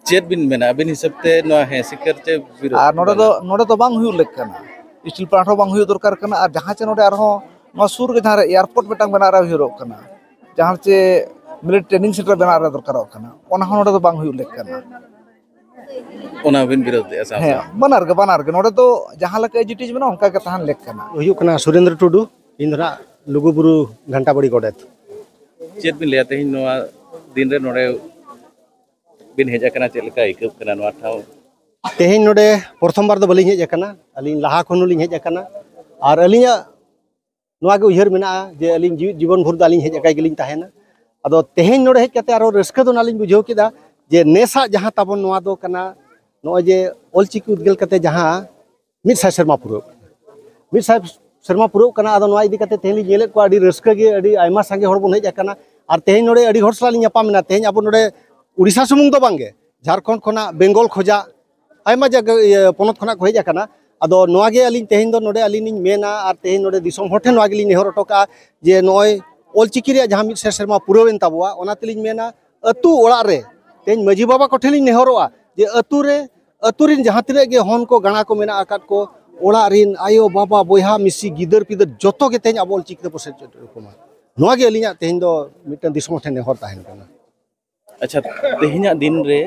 ᱪᱮᱫ ᱵᱤᱱ ᱢᱮᱱᱟ ᱟᱹᱵᱤᱱ ᱦᱤᱥᱟᱹᱵ ᱛᱮ, ᱱᱚᱣᱟ ᱦᱮᱸ ᱥᱤᱠᱟᱹᱨ ᱪᱮ ᱵᱤᱨᱳᱫᱷ? ᱟᱨ ᱱᱚᱰᱮ ᱫᱚ, ᱱᱚᱰᱮ ᱫᱚ ᱵᱟᱝ ᱦᱩᱭᱩᱜ ᱞᱮᱠ ᱠᱟᱱᱟ, ᱥᱴᱤᱞ ᱯᱞᱟᱱᱴ ᱦᱚᱸ ᱵᱟᱝ ᱦᱩᱭᱩᱜ ᱫᱚᱨᱠᱟᱨ ᱠᱟᱱᱟ᱾ ᱟᱨ ᱡᱟᱦᱟᱸ ᱪᱮ ᱱᱚᱰᱮ ᱟᱨᱦᱚᱸ ᱱᱚᱣᱟ ᱥᱩᱨ ᱨᱮᱜᱮ ᱡᱟᱦᱟᱸ ᱨᱮ ᱮᱭᱟᱨᱯᱳᱨᱴ ᱢᱤᱫᱴᱟᱝ ᱵᱮᱱᱟᱣ ᱨᱮ ᱩᱭᱦᱟᱹᱨᱚᱜ ᱠᱟᱱᱟ, ᱡᱟᱦᱟᱸ ᱪᱮ ᱢᱤᱞᱤᱴᱟᱨᱤ ᱴᱨᱮᱱᱤᱝ ᱥᱮᱱᱴᱟᱨ ᱵᱮᱱᱟᱣ ᱨᱮ ᱫᱚᱨᱠᱟᱨᱚᱜ ᱠᱟᱱᱟ, ᱚᱱᱟ ᱦᱚᱸ ᱱᱚᱰᱮ ᱫᱚ ᱵᱟᱝ ᱦᱩᱭᱩᱜ ᱞᱮᱠ ᱠᱟᱱᱟ᱾ ᱚᱱᱟ ᱵᱤᱱ ᱵᱤᱨᱳᱫᱷᱮᱜᱼᱟ ᱥᱟᱶ ᱦᱮᱸ, ᱥᱟᱶ? ᱵᱟᱱᱟᱨ ᱜᱮ, ᱵᱟᱱᱟᱨ ᱜᱮ᱾ ᱱᱚᱰᱮ ᱫᱚ ᱡᱟᱦᱟᱸ ᱞᱮᱠᱟ ᱮᱡᱤᱴᱤᱡᱽ ᱢᱮᱱᱟᱜᱼᱟ, ᱚᱱᱠᱟ ᱜᱮ ᱛᱟᱦᱮᱱ ᱞᱮᱠ ᱠᱟᱱᱟ᱾ ᱦᱩᱭᱩᱜ ᱠᱟᱱᱟ ᱥᱩᱨᱮᱱᱫᱨᱚ ᱴᱩᱰᱩ, ᱤᱧ ᱫᱚ ᱱᱟᱜ ᱞᱩᱜᱩᱵᱩᱨᱩ ᱜᱷᱟᱱᱴᱟᱵᱟᱲᱤ ᱜᱚᱰᱮᱛ᱾ ᱪᱮᱫ ᱵᱤᱱ ᱞᱟᱹᱭᱟ, ᱛᱮᱦᱮᱧ ᱱᱚᱣᱟ ᱫᱤᱱ ᱨᱮ ᱱᱚᱰᱮ ᱵᱤᱱ ᱦᱮᱡ ᱟᱠᱟᱱᱟ, ᱪᱮᱫ ᱞᱮᱠᱟ ᱟᱹᱭᱠᱟᱹᱜ ᱠᱟᱱᱟ ᱱᱚᱣᱟ ᱴᱷᱟᱶ? ᱛᱮᱦᱮᱧ ᱱᱚᱰᱮ ᱯᱨᱚᱛᱷᱚᱢ ᱵᱟᱨ ᱫᱚ ᱵᱟᱹᱞᱤᱧ ᱦᱮᱡ ᱟᱠᱟᱱᱟ, ᱟᱹᱞᱤᱧ ᱞᱟᱦᱟ ᱠᱷᱚᱱ ᱦᱚᱸᱞᱤᱧ ᱦᱮᱡ ᱟᱠᱟᱱᱟ᱾ ᱟᱨ ᱟᱹᱞᱤᱧᱟᱜ ᱱᱚᱣᱟ ᱜᱮ ᱩᱭᱦᱟᱹᱨ ᱢᱮᱱᱟᱜᱼᱟ ᱡᱮ ᱟᱹᱞᱤᱧ ᱡᱤᱣᱤᱫ ᱡᱤᱵᱚᱱ ᱵᱷᱳᱨ ᱫᱚ ᱟᱹᱞᱤᱧ ᱦᱮᱡ ᱟᱠᱟᱭ ᱜᱮᱞᱤᱧ ᱛᱟᱦᱮᱱᱟ᱾ ᱟᱫᱚ ᱛᱮᱦᱮᱧ ᱱᱚᱰᱮ ᱦᱮᱡ ᱠᱟᱛᱮ ᱟᱨᱚ ᱨᱟᱹᱥᱠᱟᱹ ᱫᱚ ᱱᱟᱞᱤᱧ ᱵᱩᱡᱷᱟᱹᱣ ᱠᱮᱫᱟ ᱡᱮ ᱱᱮᱥᱟᱜ ᱡᱟᱦᱟᱸ ᱛᱟᱵᱚᱱ ᱱᱚᱣᱟ ᱫᱚ ᱠᱟᱱᱟ, ᱱᱚᱜᱼᱚᱭ ᱡᱮ ᱚᱞᱪᱤᱠᱤ ᱩᱫᱽᱜᱮᱞ ᱠᱟᱛᱮ ᱡᱟᱦᱟᱸ ᱢᱤᱫ ᱥᱟᱭ ᱥᱮᱨᱢᱟ ᱯᱩᱨᱟᱹᱣ, ᱢᱤᱫ ᱥᱟᱭ ᱥᱮᱨᱢᱟ ᱯᱩᱨᱟᱹᱣ ᱠᱟᱱᱟ᱾ ᱟᱫᱚ ᱱᱚᱣᱟ ᱤᱫᱤ ᱠᱟᱛᱮ ᱛᱮᱦᱮᱧ ᱞᱤᱧ ᱧᱮᱞᱮᱫ ᱠᱚᱣᱟ ᱟᱹᱰᱤ ᱨᱟᱹᱥᱠᱟᱹ ᱜᱮ, ᱟᱹᱰᱤ ᱟᱭᱢᱟ ᱥᱟᱸᱜᱮ ᱦᱚᱲ ᱵᱚᱱ ᱦᱮᱡ ᱟᱠᱟᱱᱟ᱾ ᱟᱨ ᱛᱮᱦᱮᱧ ᱱᱚᱰᱮ ᱟᱹᱰᱤ ᱦᱚᱲ ᱥᱟᱞᱟᱜ ᱞᱤᱧ ᱧᱟᱯᱟᱢ ᱮᱱᱟ᱾ ᱛᱮᱦᱮᱧ ᱟᱵᱚ ᱱᱚᱰᱮ ᱩᱲᱤᱥᱥᱟ ᱥᱩᱢᱩᱝ ᱫᱚ ᱵᱟᱝᱜᱮ, ᱡᱷᱟᱲᱠᱷᱚᱸᱰ ᱠᱷᱚᱱᱟᱜ, ᱵᱮᱝᱜᱚᱞ ᱠᱷᱚᱱᱟᱜ, ᱟᱭᱢᱟ ᱡᱟᱭᱜᱟ, ᱤᱭᱟᱹ, ᱯᱚᱱᱚᱛ ᱠᱷᱚᱱᱟᱜ ᱠᱚ ᱦᱮᱡ ᱟᱠᱟᱱᱟ᱾ ᱟᱫᱚ ᱱᱚᱣᱟ ᱜᱮ ᱟᱹᱞᱤᱧ ᱛᱮᱦᱮᱧ ᱫᱚ ᱱᱚᱰᱮ ᱟᱹᱞᱤᱧ ᱞᱤᱧ ᱢᱮᱱᱟ ᱟᱨ ᱛᱮᱦᱮᱧ ᱱᱚᱰᱮ ᱫᱤᱥᱚᱢ ᱦᱚᱲ ᱴᱷᱮᱱ ᱱᱚᱣᱟ ᱜᱮᱞᱤᱧ ᱱᱮᱦᱚᱨ ᱦᱚᱴᱚ ᱠᱟᱜᱼᱟ ᱡᱮ ᱱᱚᱜᱼᱚᱭ ᱚᱞᱪᱤᱠᱤ ᱨᱮᱭᱟᱜ ᱡᱟᱦᱟᱸ ᱢᱤᱫ ᱥᱟᱭ ᱥᱮᱨᱢᱟ ᱯᱩᱨᱟᱹᱣᱮᱱ ᱛᱟᱵᱚᱣᱟ, ᱚᱱᱟ ᱛᱮᱞᱤᱧ ᱢᱮᱱᱟ ᱟᱹᱛᱩ ᱚᱲᱟᱜ ᱨᱮ ᱛᱮᱦᱮᱧ ᱢᱟᱹᱡᱷᱤ ᱵᱟᱵᱟ ᱠᱚᱴᱷᱮᱱ ᱞᱤᱧ ᱱᱮᱦᱚᱨᱚᱜᱼᱟ ᱡᱮ ᱟᱹᱛᱩ ᱨᱮ, ᱟᱹᱛᱩ ᱨᱮᱱ ᱡᱟᱦᱟᱸ ᱛᱤᱱᱟᱹᱜ ᱜᱮ ᱦᱚᱱ ᱠᱚ ᱜᱟᱬᱟ ᱠᱚ ᱢᱮᱱᱟᱜ ᱟᱠᱟᱫ ᱠᱚ, ᱚᱲᱟᱜ ᱨᱮᱱ ᱟᱭᱳ ᱵᱟᱵᱟ ᱵᱚᱭᱦᱟ ᱢᱤᱥᱤ ᱜᱤᱫᱟᱹᱨ ᱯᱤᱫᱟᱹᱨ ᱡᱚᱛᱚ ᱜᱮ ᱛᱮᱦᱮᱧ ᱟᱵᱚ ᱚᱞᱪᱤᱠᱤ ᱛᱮᱵᱚ ᱥᱮᱪᱮᱫ ᱠᱚᱢᱟ᱾ ᱱᱚᱣᱟ ᱜᱮ ᱟᱹᱞᱤᱧᱟᱜ ᱛᱮᱦᱮᱧ ᱫᱚ ᱢᱤᱫᱴᱟᱝ ᱫᱤᱥᱚᱢ ᱦᱚᱲ ᱴᱷᱮᱱ ᱱᱮᱦᱚᱨ ᱛᱟᱦᱮᱱ ᱠᱟᱱᱟ᱾ ᱟᱪᱪᱷᱟ, ᱛᱮᱦᱮᱧᱟᱜ ᱫᱤᱱ ᱨᱮ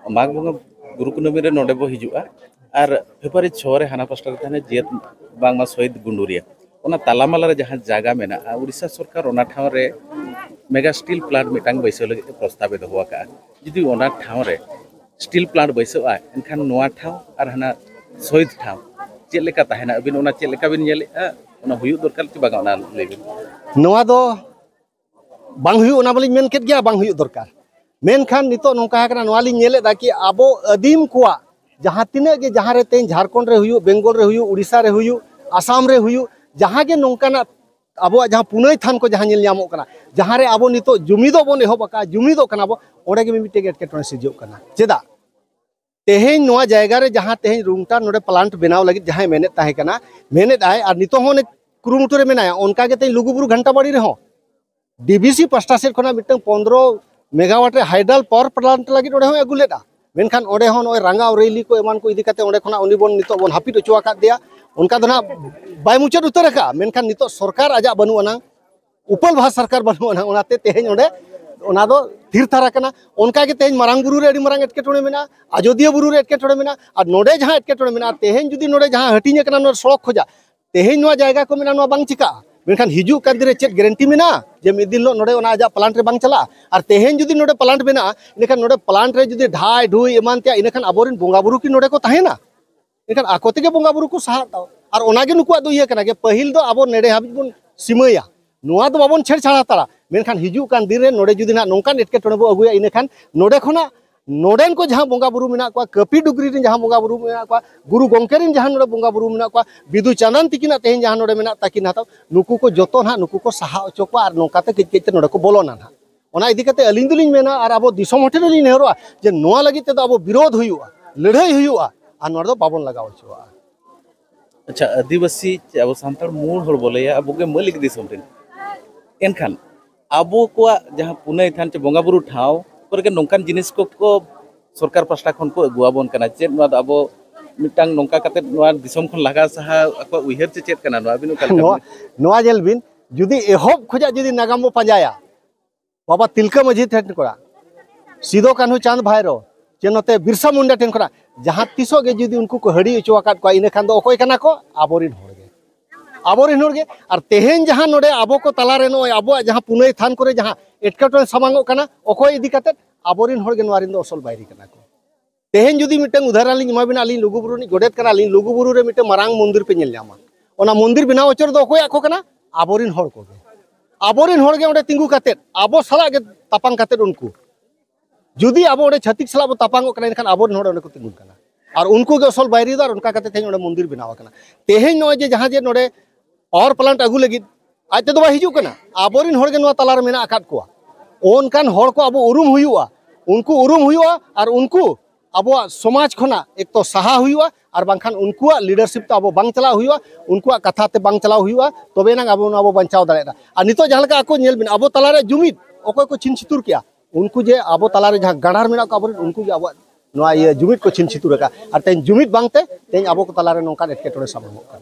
ᱢᱟᱜᱽ ᱵᱚᱸᱜᱟ ᱜᱩᱨᱩ ᱠᱩᱱᱟᱹᱢᱤ ᱨᱮ ᱱᱚᱰᱮ ᱵᱚ ᱦᱤᱡᱩᱜᱼᱟ, ᱟᱨ ᱯᱷᱮᱵᱽᱨᱩᱣᱟᱨᱤ ᱪᱷᱚ ᱨᱮ ᱦᱟᱱᱟ ᱯᱟᱥᱴᱟ ᱨᱮ ᱛᱟᱦᱮᱱᱟ ᱡᱮ ᱵᱟᱝᱢᱟ ᱥᱚᱦᱤᱫ ᱜᱩᱸᱰᱩᱨᱤᱭᱟᱹ, ᱚᱱᱟ ᱛᱟᱞᱟᱢᱟᱞᱟ ᱨᱮ ᱡᱟᱦᱟᱸ ᱡᱟᱭᱜᱟ ᱢᱮᱱᱟᱜᱼᱟ ᱩᱲᱤᱥᱥᱟ ᱥᱚᱨᱠᱟᱨ ᱚᱱᱟ ᱴᱷᱟᱶ ᱨᱮ ᱢᱮᱜᱟ ᱥᱴᱤᱞ ᱯᱞᱟᱱᱴ ᱢᱤᱫᱴᱟᱝ ᱵᱟᱹᱭᱥᱟᱹᱣ ᱞᱟᱹᱜᱤᱫ ᱛᱮ ᱯᱨᱚᱥᱛᱟᱵ ᱮ ᱫᱚᱦᱚ ᱟᱠᱟᱫᱼᱟ᱾ ᱡᱩᱫᱤ ᱚᱱᱟ ᱴᱷᱟᱶ ᱨᱮ ᱥᱴᱤᱞ ᱯᱞᱟᱱᱴ ᱵᱟᱹᱭᱥᱟᱹᱜᱼᱟ, ᱮᱱᱠᱷᱟᱱ ᱱᱚᱣᱟ ᱴᱷᱟᱶ ᱟᱨ ᱦᱟᱱᱟ ᱥᱚᱦᱤᱫ ᱴᱷᱟᱶ ᱪᱮᱫ ᱞᱮᱠᱟ ᱛᱟᱦᱮᱱᱟ? ᱟᱹᱵᱤᱱ ᱚᱱᱟ ᱪᱮᱫ ᱞᱮᱠᱟ ᱵᱤᱱ ᱧᱮᱞᱮᱫᱼᱟ? ᱚᱱᱟ ᱦᱩᱭᱩᱜ ᱫᱚᱨᱠᱟᱨ ᱪᱮ ᱵᱟᱝᱟ, ᱚᱱᱟ ᱞᱟᱹᱭ ᱵᱤᱱ᱾ ᱱᱚᱣᱟ ᱫᱚ ᱵᱟᱝ ᱦᱩᱭᱩᱜ, ᱚᱱᱟ ᱢᱟᱞᱤᱧ ᱢᱮᱱ ᱠᱮᱫ ᱜᱮᱭᱟ, ᱵᱟᱝ ᱦᱩᱭᱩᱜ ᱫᱚᱨᱠᱟᱨ᱾ ᱢᱮᱱᱠᱷᱟᱱ ᱱᱤᱛᱚᱜ ᱱᱚᱝᱠᱟ ᱟᱠᱟᱱᱟ, ᱱᱚᱣᱟ ᱞᱤᱧ ᱧᱮᱞᱮᱫᱟ ᱠᱤ ᱟᱵᱚ ᱟᱹᱫᱤᱢ ᱠᱚᱣᱟᱜ ᱡᱟᱦᱟᱸ ᱛᱤᱱᱟᱹᱜ ᱜᱮ, ᱡᱟᱦᱟᱸ ᱨᱮ ᱛᱮᱦᱮᱧ ᱡᱷᱟᱲᱠᱷᱚᱸᱰ ᱨᱮ ᱦᱩᱭᱩᱜ, ᱵᱮᱝᱜᱚᱞ ᱨᱮ ᱦᱩᱭᱩᱜ, ᱩᱲᱤᱥᱥᱟ ᱨᱮ ᱦᱩᱭᱩᱜ, ᱟᱥᱟᱢ ᱨᱮ ᱦᱩᱭᱩᱜ, ᱡᱟᱦᱟᱸ ᱜᱮ ᱱᱚᱝᱠᱟᱱᱟᱜ ᱟᱵᱚᱣᱟᱜ ᱡᱟᱦᱟᱸ ᱯᱩᱱᱟᱹᱭ ᱛᱷᱟᱱ ᱠᱚ ᱡᱟᱦᱟᱸ ᱧᱮᱞ ᱧᱟᱢᱚᱜ ᱠᱟᱱᱟ, ᱡᱟᱦᱟᱸ ᱨᱮ ᱟᱵᱚ ᱱᱤᱛᱚᱜ ᱡᱩᱢᱤᱫᱚᱜ ᱵᱚᱱ ᱮᱦᱚᱵ ᱟᱠᱟᱫᱼᱟ, ᱡᱩᱢᱤᱫᱚᱜ ᱠᱟᱱᱟ ᱵᱚ, ᱚᱸᱰᱮ ᱜᱮ ᱢᱤᱫᱴᱮᱡ ᱮᱴᱠᱮᱴᱚᱬᱮ ᱥᱤᱨᱡᱟᱹᱜ ᱠᱟᱱᱟ᱾ ᱪᱮᱫᱟᱜ? ᱛᱮᱦᱮᱧ ᱱᱚᱣᱟ ᱡᱟᱭᱜᱟ ᱨᱮ ᱡᱟᱦᱟᱸ ᱛᱮᱦᱮᱧ ᱨᱩᱝᱴᱟᱨ ᱱᱚᱰᱮ ᱯᱞᱟᱱᱴ ᱵᱮᱱᱟᱣ ᱞᱟᱹᱜᱤᱫ ᱡᱟᱦᱟᱸᱭ ᱢᱮᱱᱮᱫ ᱛᱟᱦᱮᱸ ᱠᱟᱱᱟ, ᱢᱮᱱᱮᱫ ᱟᱭ, ᱟᱨ ᱱᱤᱛᱚᱜ ᱦᱚᱸ ᱚᱱᱮ ᱠᱩᱨᱩᱢᱩᱴᱩ ᱨᱮ ᱢᱮᱱᱟᱭᱟ, ᱚᱱᱠᱟ ᱜᱮ ᱛᱮᱦᱮᱧ ᱞᱩᱜᱩᱵᱩᱨᱩ ᱜᱷᱟᱱᱴᱟᱵᱟᱲᱤ ᱨᱮᱦᱚᱸ ᱰᱤᱵᱤᱥᱤ ᱯᱟᱥᱴᱟ ᱥᱮᱫ ᱠᱷᱚᱱᱟᱜ ᱢᱤᱫᱴᱟᱝ ᱯᱚᱱᱫᱽᱨᱚ ᱢᱮᱜᱟᱣᱟᱴ ᱨᱮ ᱦᱟᱭᱰᱟᱞ ᱯᱟᱣᱟᱨ ᱯᱞᱟᱱᱴ ᱞᱟᱹᱜᱤᱫ ᱚᱸᱰᱮ ᱦᱚᱸ ᱟᱹᱜᱩ ᱞᱮᱫᱼᱟ᱾ ᱢᱮᱱᱠᱷᱟᱱ ᱚᱸᱰᱮ ᱦᱚᱸ ᱱᱚᱜᱼᱚᱭ ᱨᱟᱸᱜᱟᱣ ᱨᱮᱞᱤ ᱠᱚ ᱮᱢᱟᱱ ᱠᱚ ᱤᱫᱤ ᱠᱟᱛᱮ ᱚᱸᱰᱮ ᱠᱷᱚᱱᱟᱜ ᱩᱱᱤ ᱵᱚᱱ ᱱᱤᱛᱚᱜ ᱵᱚᱱ ᱦᱟᱹᱯᱤᱫ ᱦᱚᱪᱚ ᱟᱠᱟᱫ ᱫᱮᱭᱟ᱾ ᱚᱱᱠᱟ ᱫᱚ ᱱᱟᱜ ᱵᱟᱭ ᱢᱩᱪᱟᱹᱫ ᱩᱛᱟᱹᱨ ᱟᱠᱟᱫᱼᱟ, ᱢᱮᱱᱠᱷᱟᱱ ᱱᱤᱛᱚᱜ ᱥᱚᱨᱠᱟᱨ ᱟᱡᱟᱜ ᱵᱟᱹᱱᱩᱜ ᱟᱱᱟᱝ᱾ ᱩᱯᱟᱹᱞ ᱵᱷᱟᱥ ᱥᱚᱨᱠᱟᱨ ᱵᱟᱹᱱᱩᱜ ᱟᱱᱟ, ᱚᱱᱟᱛᱮ ᱛᱮᱦᱮᱧ ᱚᱸᱰᱮ ᱚᱱᱟ ᱫᱚ ᱛᱷᱤᱨ ᱛᱷᱟᱨ ᱟᱠᱟᱱᱟ᱾ ᱚᱱᱠᱟ ᱜᱮ ᱛᱮᱦᱮᱧ ᱢᱟᱨᱟᱝ ᱵᱩᱨᱩ ᱨᱮ ᱟᱹᱰᱤ ᱢᱟᱨᱟᱝ ᱮᱴᱠᱮᱴᱚᱬᱮ ᱢᱮᱱᱟᱜᱼᱟ, ᱟᱡᱚᱫᱤᱭᱟᱹ ᱵᱩᱨᱩ ᱨᱮ ᱮᱴᱠᱮᱴᱚᱬᱮ ᱢᱮᱱᱟᱜᱼᱟ, ᱟᱨ ᱱᱚᱰᱮ ᱡᱟᱦᱟᱸ ᱮᱴᱠᱮᱴᱚᱬᱮ ᱢᱮᱱᱟᱜᱼᱟ, ᱛᱮᱦᱮᱧ ᱡᱩᱫᱤ ᱱᱚᱰᱮ ᱡᱟᱦᱟᱸ ᱦᱟᱹᱴᱤᱧ ᱟᱠᱟᱱᱟ ᱱᱚᱣᱟ ᱥᱚᱲᱚᱠ ᱠᱷᱚᱡᱟᱜ, ᱛᱮᱦᱮᱧ ᱱᱚᱣᱟ ᱡᱟᱭᱜᱟ ᱠᱚ ᱢᱮᱱᱟᱜᱼᱟ, ᱱᱚᱣᱟ ᱵᱟᱝ ᱪᱤᱠᱟᱹᱜᱼᱟ, ᱢᱮᱱᱠᱷᱟᱱ ᱦᱤᱡᱩᱜ ᱠᱟᱱ ᱫᱤᱱ ᱨᱮ ᱪᱮᱫ ᱜᱮᱨᱮᱱᱴᱤ ᱢᱮᱱᱟᱜᱼᱟ ᱡᱮ ᱢᱤᱫ ᱫᱤᱱ ᱦᱤᱞᱳᱜ ᱱᱚᱰᱮ ᱚᱱᱟ ᱟᱡᱟᱜ ᱯᱞᱟᱱᱴ ᱨᱮ ᱵᱟᱝ ᱪᱟᱞᱟᱜᱼᱟ? ᱟᱨ ᱛᱮᱦᱮᱧ ᱡᱩᱫᱤ ᱱᱚᱰᱮ ᱯᱞᱟᱱᱴ ᱢᱮᱱᱟᱜᱼᱟ, ᱮᱸᱰᱮᱠᱷᱟᱱ ᱱᱚᱰᱮ ᱯᱞᱟᱱᱴ ᱨᱮ ᱡᱩᱫᱤ ᱰᱷᱟᱭ ᱰᱷᱩᱭ ᱮᱢᱟᱱ ᱛᱮᱭᱟᱜ, ᱤᱱᱟᱹᱠᱷᱟᱱ ᱟᱵᱚᱨᱮᱱ ᱵᱚᱸᱜᱟ ᱵᱩᱨᱩ ᱠᱤ ᱱᱚᱰᱮ ᱠᱚ ᱛᱟᱦᱮᱱᱟ? ᱮᱱᱠᱷᱟᱱ ᱟᱠᱚ ᱛᱮᱜᱮ ᱵᱚᱸᱜᱟ ᱵᱩᱨᱩ ᱠᱚ ᱥᱟᱦᱟᱜ ᱛᱟᱵᱚ᱾ ᱟᱨ ᱚᱱᱟᱜᱮ ᱱᱩᱠᱩᱣᱟᱜ ᱫᱚ ᱤᱭᱟᱹ ᱠᱟᱱᱟ ᱡᱮ ᱯᱟᱹᱦᱤᱞ ᱫᱚ ᱟᱵᱚ ᱱᱮᱰᱮ ᱦᱟᱹᱵᱤᱡ ᱵᱚᱱ ᱥᱤᱢᱟᱹᱭᱟ, ᱱᱚᱣᱟ ᱫᱚ ᱵᱟᱵᱚᱱ ᱪᱷᱮᱲ ᱪᱷᱟᱲ ᱦᱟᱛᱟᱲᱟ᱾ ᱢᱮᱱᱠᱷᱟᱱ ᱦᱤᱡᱩᱜ ᱠᱟᱱ ᱫᱤᱱ ᱨᱮ ᱱᱚᱰᱮ ᱡᱩᱫᱤ ᱱᱟᱜ ᱱᱚᱝᱠᱟᱱ ᱮᱴᱠᱮᱴᱚᱬᱮ ᱵᱚ ᱟᱹᱜᱩᱭᱟ, ᱤᱱᱟᱹᱠᱷᱟᱱ ᱱᱚᱰᱮ ᱠᱷᱚᱱᱟᱜ ᱱᱚᱰᱮᱱ ᱠᱚ ᱡᱟᱦᱟᱸ ᱵᱚᱸᱜᱟ ᱵᱩᱨᱩ ᱢᱮᱱᱟᱜ ᱠᱚᱣᱟ, ᱠᱟᱹᱯᱤ ᱰᱩᱜᱽᱨᱤ ᱨᱮᱱ ᱡᱟᱦᱟᱸ ᱵᱚᱸᱜᱟ ᱵᱩᱨᱩ ᱢᱮᱱᱟᱜ ᱠᱚᱣᱟ, ᱜᱩᱨᱩ ᱜᱚᱢᱠᱮ ᱨᱮᱱ ᱡᱟᱦᱟᱸ ᱱᱚᱰᱮ ᱵᱚᱸᱜᱟ ᱵᱩᱨᱩ ᱢᱮᱱᱟᱜ ᱠᱚᱣᱟ, ᱵᱤᱫᱩ ᱪᱟᱸᱫᱟᱱ ᱛᱤᱠᱤᱱᱟᱜ ᱛᱮᱦᱮᱧ ᱡᱟᱦᱟᱸ ᱱᱚᱰᱮ ᱢᱮᱱᱟᱜ ᱛᱟᱹᱠᱤᱱ ᱦᱟᱛᱟᱣ, ᱱᱩᱠᱩ ᱠᱚ ᱡᱚᱛᱚ ᱱᱟᱦᱟᱜ ᱱᱩᱠᱩ ᱠᱚ ᱥᱟᱦᱟ ᱦᱚᱪᱚ ᱠᱚᱣᱟ ᱟᱨ ᱱᱚᱝᱠᱟ ᱛᱮ ᱠᱟᱹᱡ ᱠᱟᱹᱡ ᱛᱮ ᱱᱚᱰᱮ ᱠᱚ ᱵᱚᱞᱚᱱᱟ ᱱᱟᱦᱟᱜ᱾ ᱚᱱᱟ ᱤᱫᱤ ᱠᱟᱛᱮ ᱟᱹᱞᱤᱧ ᱫᱚᱞᱤᱧ ᱢᱮᱱᱟ ᱟᱨ ᱟᱵᱚ ᱫᱤᱥᱚᱢ ᱦᱚᱲ ᱴᱷᱮᱱ ᱞᱤᱧ ᱱᱮᱦᱚᱨᱚᱜᱼᱟ ᱡᱮ ᱱᱚᱣᱟ ᱞᱟᱹᱜᱤᱫ ᱛᱮᱫᱚ ᱟᱵᱚ ᱵᱤᱨᱳᱫᱷ ᱦᱩᱭᱩᱜᱼᱟ, ᱞᱟᱹᱲᱦᱟᱹᱭ ᱦᱩᱭᱩᱜᱼᱟ ᱟᱨ ᱱᱚᱣᱟ ᱫᱚ ᱵᱟᱵᱚᱱ ᱞᱟᱜᱟᱣ ᱦᱚᱪᱚᱣᱟᱜᱼᱟ᱾ ᱟᱪᱪᱷᱟ, ᱟᱹᱫᱤᱵᱟᱹᱥᱤ ᱪᱮ ᱟᱵᱚ ᱥᱟᱱᱛᱟᱲ ᱢᱩᱞ ᱦᱚᱲ ᱵᱚ ᱞᱟᱹᱭᱟ, ᱟᱵᱚ ᱜᱮ ᱢᱟᱹᱞᱤᱠ ᱫᱤᱥᱚᱢ ᱨᱮᱱ᱾ ᱮᱱᱠᱷᱟᱱ ᱟᱵᱚ ᱠᱚᱣᱟᱜ ᱡᱟᱦᱟᱸ ᱯᱩᱱᱟᱹᱭ ᱛᱷᱟᱱ ᱪᱮ ᱵᱚᱸᱜᱟ ᱵᱩᱨᱩ ᱴᱷᱟᱶ ᱠᱚᱨᱮ ᱜᱮ ᱱᱚᱝᱠᱟᱱ ᱡᱤᱱᱤᱥ ᱠᱚᱠᱚ ᱥᱚᱨᱠᱟᱨ ᱯᱟᱥᱴᱟ ᱠᱷᱚᱱ ᱠᱚ ᱟᱹᱜᱩᱣᱟᱵᱚᱱ ᱠᱟᱱᱟ᱾ ᱪᱮᱫ ᱱᱚᱣᱟ ᱫᱚ ᱟᱵᱚ ᱢᱤᱫᱴᱟᱝ ᱱᱚᱝᱠᱟ ᱠᱟᱛᱮ ᱱᱚᱣᱟ ᱫᱤᱥᱚᱢ ᱠᱷᱚᱱ ᱞᱟᱜᱟ ᱥᱟᱦᱟ ᱟᱠᱚᱣᱟᱜ ᱩᱭᱦᱟᱹᱨ ᱪᱮ ᱪᱮᱫ ᱠᱟᱱᱟ? ᱱᱚᱣᱟ ᱵᱤᱱ ᱚᱠᱟ ᱞᱮᱠᱟ ᱱᱚᱣᱟ ᱵᱤᱱ ᱱᱚᱣᱟ ᱧᱮᱞ ᱵᱤᱱ, ᱡᱩᱫᱤ ᱮᱦᱚᱵ ᱠᱷᱚᱱᱟᱜ ᱡᱩᱫᱤ ᱱᱟᱜᱟᱢ ᱵᱚ ᱯᱟᱸᱡᱟᱭᱟ, ᱵᱟᱵᱟ ᱛᱤᱞᱠᱟᱹ ᱢᱟᱹᱡᱷᱤ ᱴᱷᱮᱱ ᱠᱷᱚᱱᱟᱜ, ᱥᱤᱫᱚ ᱠᱟᱹᱱᱦᱩ ᱪᱟᱸᱫᱽ ᱵᱷᱟᱭᱨᱳ, ᱪᱮ ᱱᱚᱛᱮ ᱵᱤᱨᱥᱟ ᱢᱩᱱᱰᱟ ᱴᱷᱮᱱ ᱠᱷᱚᱱᱟᱜ, ᱡᱟᱦᱟᱸ ᱛᱤᱥᱚᱜ ᱜᱮ ᱡᱩᱫᱤ ᱩᱱᱠᱩ ᱠᱚ ᱦᱟᱹᱰᱤ ᱦᱚᱪᱚ ᱟᱠᱟᱫ ᱠᱚᱣᱟ, ᱤᱱᱟᱹ ᱠᱷᱟᱱ ᱫᱚ ᱚᱠᱚᱭ ᱠᱟᱱᱟ ᱠᱚ? ᱟᱵᱚᱨᱮᱱ ᱦᱚᱲ ᱜᱮ, ᱟᱵᱚᱨᱮᱱ ᱦᱚᱲ ᱜᱮ᱾ ᱟᱨ ᱛᱮᱦᱮᱧ ᱡᱟᱦᱟᱸ ᱱᱚᱰᱮ ᱟᱵᱚ ᱠᱚ ᱛᱟᱞᱟᱨᱮ ᱱᱚᱜᱼᱚᱭ ᱟᱵᱚᱣᱟᱜ ᱡᱟᱦᱟᱸ ᱯᱩᱱᱟᱹᱭ ᱛᱷᱟᱱ ᱠᱚᱨᱮ ᱡᱟᱦᱟᱸ ᱮᱴᱠᱮᱴᱚᱬᱮ ᱥᱟᱢᱟᱝᱚᱜ ᱠᱟᱱᱟ, ᱚᱠᱚᱭ ᱤᱫᱤ ᱠᱟᱛᱮᱫ? ᱟᱵᱚᱨᱮᱱ ᱦᱚᱲ ᱜᱮ ᱱᱚᱣᱟ ᱨᱮᱱ ᱫᱚ ᱟᱥᱚᱞ ᱵᱟᱭᱨᱤ ᱠᱟᱱᱟ ᱠᱚ᱾ ᱛᱮᱦᱮᱧ ᱡᱩᱫᱤ ᱢᱤᱫᱴᱟᱝ ᱩᱫᱟᱦᱚᱨᱚᱱ ᱞᱤᱧ ᱮᱢᱟ ᱵᱤᱱᱟ, ᱟᱹᱞᱤᱧ ᱞᱩᱜᱩᱵᱩᱨᱩ ᱨᱤᱱᱤᱡ ᱜᱚᱰᱮᱛ ᱠᱟᱱᱟᱞᱤᱧ, ᱞᱩᱜᱩᱵᱩᱨᱩ ᱨᱮ ᱢᱤᱫᱴᱟᱝ ᱢᱟᱨᱟᱝ ᱢᱚᱱᱫᱤᱨ ᱯᱮ ᱧᱮᱞ ᱧᱟᱢᱟ᱾ ᱚᱱᱟ ᱢᱚᱱᱫᱤᱨ ᱵᱮᱱᱟᱣ ᱦᱚᱪᱚ ᱨᱮᱫᱚ ᱚᱠᱚᱭᱟᱜ ᱠᱚ ᱠᱟᱱᱟ? ᱟᱵᱚᱨᱮᱱ ᱦᱚᱲ ᱠᱚᱜᱮ᱾ ᱟᱵᱚᱨᱮᱱ ᱦᱚᱲ ᱜᱮ ᱚᱸᱰᱮ ᱛᱤᱸᱜᱩ ᱠᱟᱛᱮᱫ, ᱟᱵᱚ ᱥᱟᱞᱟᱜ ᱜᱮ ᱛᱟᱯᱟᱢ ᱠᱟᱛᱮᱫ ᱩᱱᱠᱩ, ᱡᱩᱫᱤ ᱟᱵᱚ ᱚᱸᱰᱮ ᱪᱷᱟᱹᱛᱤᱠ ᱥᱟᱞᱟᱜ ᱵᱚ ᱛᱟᱯᱟᱢᱚᱜ ᱠᱟᱱᱟ, ᱮᱱᱠᱷᱟᱱ ᱟᱵᱚᱨᱮᱱ ᱦᱚᱲ ᱚᱸᱰᱮ ᱠᱚ ᱛᱤᱸᱜᱩᱱ ᱠᱟᱱᱟ᱾ ᱟᱨ ᱩᱱᱠᱩ ᱜᱮ ᱟᱥᱚᱞ ᱵᱟᱭᱨᱤ ᱫᱚ, ᱟᱨ ᱚᱱᱠᱟ ᱠᱟᱛᱮ ᱛᱮᱦᱮᱧ ᱚᱸᱰᱮ ᱢᱚᱱᱫᱤᱨ ᱵᱮᱱᱟᱣ ᱟᱠᱟᱱᱟ᱾ ᱛᱮᱦᱮᱧ ᱱᱚᱜᱼᱚᱭ ᱡᱮ ᱡᱟᱦᱟᱸ ᱡᱮ ᱱᱚᱰᱮ ᱯᱟᱣᱟᱨ ᱯᱞᱟᱱᱴ ᱟᱹᱜᱩ ᱞᱟᱹᱜᱤᱫ ᱟᱡ ᱛᱮᱫᱚ ᱵᱟᱭ ᱦᱤᱡᱩᱜ ᱠᱟᱱᱟ, ᱟᱵᱚᱨᱮᱱ ᱦᱚᱲ ᱜᱮ ᱱᱚᱣᱟ ᱛᱟᱞᱟᱨᱮ ᱢᱮᱱᱟᱜ ᱟᱠᱟᱫ ᱠᱚᱣᱟ᱾ ᱚᱱᱠᱟᱱ ᱦᱚᱲ ᱠᱚ ᱟᱵᱚ ᱩᱨᱩᱢ ᱦᱩᱭᱩᱜᱼᱟ, ᱩᱱᱠᱩ ᱩᱨᱩᱢ ᱦᱩᱭᱩᱜᱼᱟ, ᱟᱨ ᱩᱱᱠᱩ ᱟᱵᱚᱣᱟᱜ ᱥᱚᱢᱟᱡᱽ ᱠᱷᱚᱱᱟᱜ ᱮᱠ ᱛᱚ ᱥᱟᱦᱟ ᱦᱩᱭᱩᱜᱼᱟ, ᱟᱨ ᱵᱟᱝᱠᱷᱟᱱ ᱩᱱᱠᱩᱣᱟᱜ ᱞᱤᱰᱟᱨᱥᱤᱯ ᱛᱮ ᱟᱵᱚ ᱵᱟᱝ ᱪᱟᱞᱟᱣ ᱦᱩᱭᱩᱜᱼᱟ, ᱩᱱᱠᱩᱣᱟᱜ ᱠᱟᱛᱷᱟ ᱛᱮ ᱵᱟᱝ ᱪᱟᱞᱟᱣ ᱦᱩᱭᱩᱜᱼᱟ, ᱛᱚᱵᱮ ᱮᱱᱟᱝ ᱟᱵᱚ ᱱᱚᱣᱟ ᱵᱚ ᱵᱟᱧᱪᱟᱣ ᱫᱟᱲᱮᱭᱟᱜᱼᱟ᱾ ᱟᱨ ᱱᱤᱛᱚᱜ ᱡᱟᱦᱟᱸ ᱞᱮᱠᱟ ᱟᱠᱚ ᱧᱮᱞ ᱵᱤᱱ, ᱟᱵᱚ ᱛᱟᱞᱟᱨᱮ ᱡᱩᱢᱤᱫ ᱚᱠᱚᱭ ᱠᱚ ᱪᱷᱤᱱ ᱪᱷᱤᱛᱩᱨ ᱠᱮᱜᱼᱟ, ᱩᱱᱠᱩ ᱡᱮ ᱟᱵᱚ ᱛᱟᱞᱟᱨᱮ ᱡᱟᱦᱟᱸ ᱜᱟᱸᱰᱟᱨ ᱢᱮᱱᱟᱜ ᱠᱚᱣᱟ ᱟᱵᱚᱨᱮᱱ, ᱩᱱᱠᱩ ᱜᱮ ᱟᱵᱚᱣᱟᱜ ᱱᱚᱣᱟ ᱤᱭᱟᱹ ᱡᱩᱢᱤᱫ ᱠᱚ ᱪᱷᱤᱱ ᱪᱷᱤᱛᱩᱨ ᱟᱠᱟᱫᱼᱟ᱾ ᱟᱨ ᱛᱮᱦᱮᱧ ᱡᱩᱢᱤᱫ ᱵᱟᱝᱛᱮ ᱛᱮᱦᱮᱧ ᱟᱵᱚ ᱠᱚ ᱛᱟᱞᱟᱨᱮ ᱱᱚᱝᱠᱟᱱ ᱮᱴᱠᱮᱴᱚᱬᱮ ᱥᱟᱢᱟᱝᱚᱜ ᱠᱟᱱᱟ᱾